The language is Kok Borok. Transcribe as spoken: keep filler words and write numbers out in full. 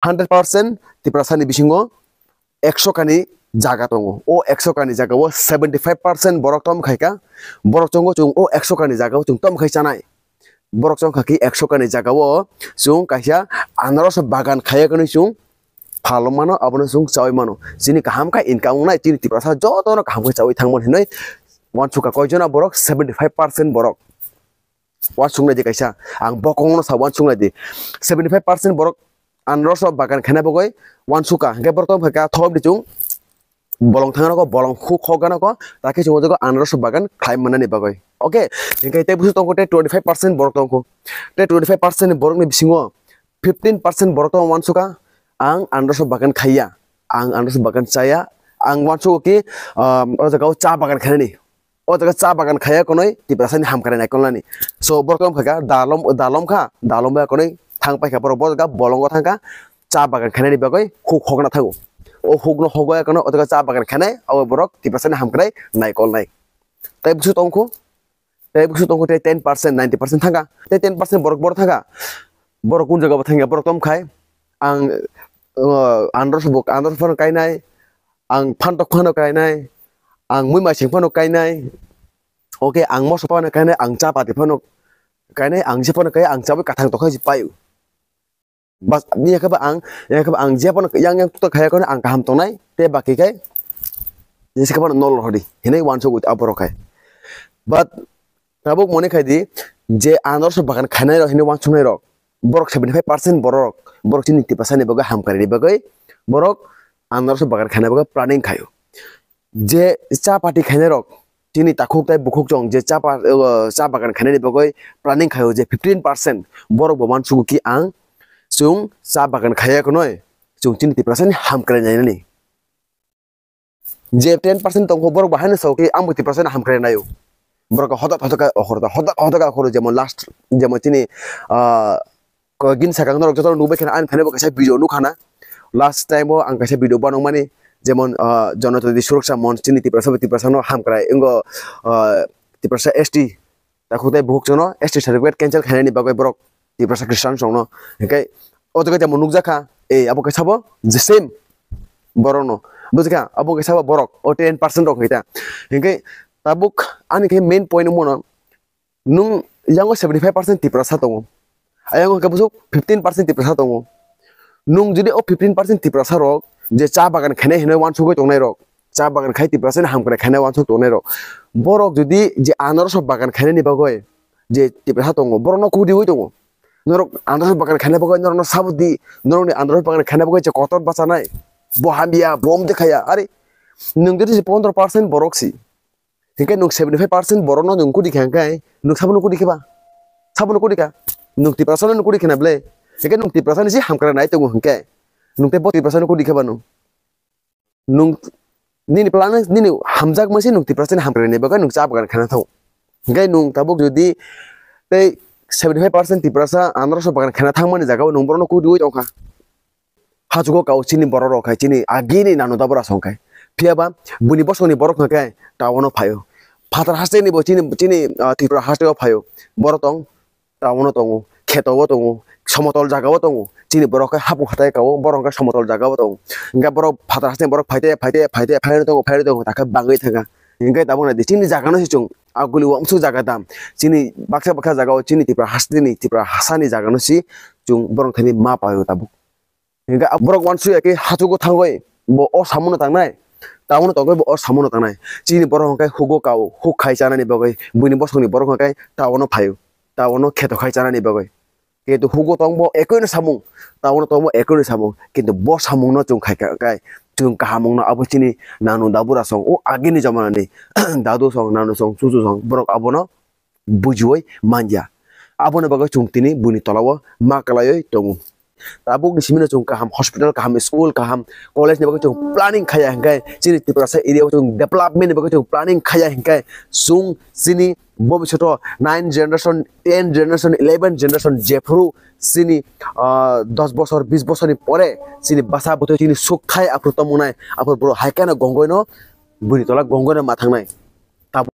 Hundred percent Tiprasani bisingo ekso kani jaga tongo. O ekso kani jagao seventy five percent borok tom khaika, borok chongo chwng o ekso kani jagao chwng tom khai chanai. Borok chong kha ki ekso kani jagao chwng kaisa anarosni bagan khaiya kwnwi chwng phalwi mano, abono chwng chawi mano. Chini kaham kha income wngnai, chini Tiprasa jotono kaham khe chawi thangmani hinwi uansukha. Koijona borok? Seventy five percent borok. Uansuknai di kaisa, ang bokongno sa uansuknai di. Seventy five percent borok anarosni bagan khaina bagwi uansukha. Hwnkhe borok tong kha thop di chwng bolong thangna ko, bolong huk hok gana ko, takhe chwng o jaga anarosni bagan khlai mannani bagwi. Okay, hwnkhe tei busu tongkho tei twenty five percent borok tongkho. Tei twenty five percent ni borokni bisingo fifteen percent borok tong uansukha, ang anarosni bagan khaiya, ang anarosni bagan chaya, ang uansugo ki, um, o jaga o cha bagan khainani. O jaga cha bagan khaiya kwnwi Tiprasani hamkrai naikolnani. So borok tong kha dalom, dalom kha, dalom ba kwnwi thang paikha borok, bo jaga bolongo thangkha, cha bagan khainani bagwi huk hokna thango. O hukno hogwi kwnwi o jaga cha bagan khainai, abo borok Tiprasani hamkrai naikolnai. Tei busu tongkho, tei busu tongkho tei ten percent, ninety percent thangkha. Tei ten percent borok, borok thangkha. Borok kun jaga bo thangya, borok tom khai, ang, uh, anarosni buk, anarosni phano kainai, ang phantok phano kainai, ang mui maising phano kainai, okay, ang moso phano kainai, ang cha pati phano kainai, ang je phano kai, ang chabai kathang tokha je paio. Bas, ni yakhe ba ang, yakhe ba ang je phano yang yang to khaya kono ang kaham tongnai, te baki kai, je se phano nol hodi, hinai uansukgo aborok khai. But tabuk mone khai di, je anarosni bagan khainai rok hinwi uansuknai rok, borok seventy five percent borok, borok chini Tiprasani bagwi hamkrai ni bagwi, borok anarosni bagan khaina bagwi planning khaio. Je cha pati khainai rok, chini takhuk tei bukhuk chong je cha pa-, uh, cha bagan khainani bagwi planning khaio je fifteen percent borok bo uansugo ki ang chwng cha bagan khaiya kwnwi chwng chini Tiprasani hamkrai nainani. Je ten percent tongkho borok bo haino sao ki ang bo Tiprasani hamkrai naio. Borok hodak hodak khe okhoro, hodak hodak khe okhoro, jemon last, jemon chini, ah, ko gini sakang norok joto nukbai khana ani thani bo kaisa video nukha na. Last time o ang kaisa video banokmani, jemon, ah, Janajati Suraksha Monch chini Tiprasa bai Tiprasa no hamkrai wngo, ah, Tiprasa S T takhuk tei bukhuk chwngno S T certificate cancel khainani bagwi borok Tiprasa Christian chwngno. Hinkhe o jaga tamo nukjakha, ei abo kaisa bo the same borokno. Bujikha, abo kaisa bo borok, o ten percent rok hita. Hinkhe tabuk ani khe main point wngmano, nwng yango seventy five percent Tiprasa tongo, ayang hwnkhe buso fifteen percent Tiprasa tongo. Nwng jodi o fifteen percent Tiprasa rok je cha bagan khainai hinwi uansugwi tongnai rok, cha bagan khai Tiprasani hamkrai khainai uansuk tongnai rok, borok jodi je anarosni bagan khainani bagwi je Tiprasa tongo, borokno kuk diwi tongo. Norok anarosni bagan khaina bagwi norokno sabo di, norokni anarosni bagan khaina bagwi je kotor bachanai, bo hamya, bo omtwi khaya, are nwng jodi se pondro percent borok si, hinkhe nwng seventy five percent borokno nwng kudi kha hinkhe nwng sabono kudi kheba? Sabono kudi kha? Nwng Tiprasano kudi khana ble? Hinkhe nwng Tiprasani si hamkrai nai tongo hinkhe nwng tei bo Tiprasano kudi kheba nwng? Nwng nini plan, nini hamjakma se nwng Tiprasani hamkrai ni bagwi nwng cha bagan khaina thango. Hinkhe nwng tabuk jodi tei seventy five percent Tiprasa anarosni bagan khaina thangmani jagao nwng borokno kudi wi tongkha. Hachugo kao chini borok rok khai, chini agini nanu dabra song khai. Phiya ba buini bosongni borok hwnkhe town o phaio. Phatar haste ni bo chini, chini, ah, Tripura haste o phaio. Borok tong town o tongo, kheto o tongo, somotol jaga o tongo. Chini borok khe hapung hatai kao, borok khe somotol jaga o tongo. Hinkhe borok phatar haste borok phaite, phaite, phaite, phairwi tongo, phairwi tongo, takhe bangwi thangkha. Hinkhe tabuk nai di, chini jaga no se chwng aguli uansuk jaga dam. Chini baksa baksa jaga o chini Tripura haste ni, Tripura hasa ni jaga no se chwng borok thani ma paio tabuk. Hinkhe borok uansuk ya khe hachugo thangwi bo o samungo tangnai, town o tongwi bo o samungo tangnai. Chini borok hwnkhe hugo kao, huk khai chanani bagwi buini bosongni borok hwnkhe town o phaio, town o kheto khai chanani bagwi. Kintu hugo tongbo ekoi no samung, town o tongbo ekoi no samung, kintu bo samungno chwng khai kha, khai chwng kaham wngno abo chini nanu dabura song o agini jamanani dadu song, nanu song, chuchu song borok abono bujiui manya. Aboni bagwi chwng tini buini tolao ma kwlaiwi tongo. Tabukni simino chwng kaham hospital, kaham school, kaham college ni bagwi chwng planning khaiya hinkhe, chini Tiprasa area o chwng development ni bagwi chwng planning khaiya hinkhe, chwng chini bobishoto nine generation, ten generation, eleven generation jephuru chini, ah, dos bosor, bis bosorni pore chini bwsa bwtwi chini sukthai aphuru tongmwnai, aphuru borok hai kheno gongoi no buini tola gongoi no ma thangnai.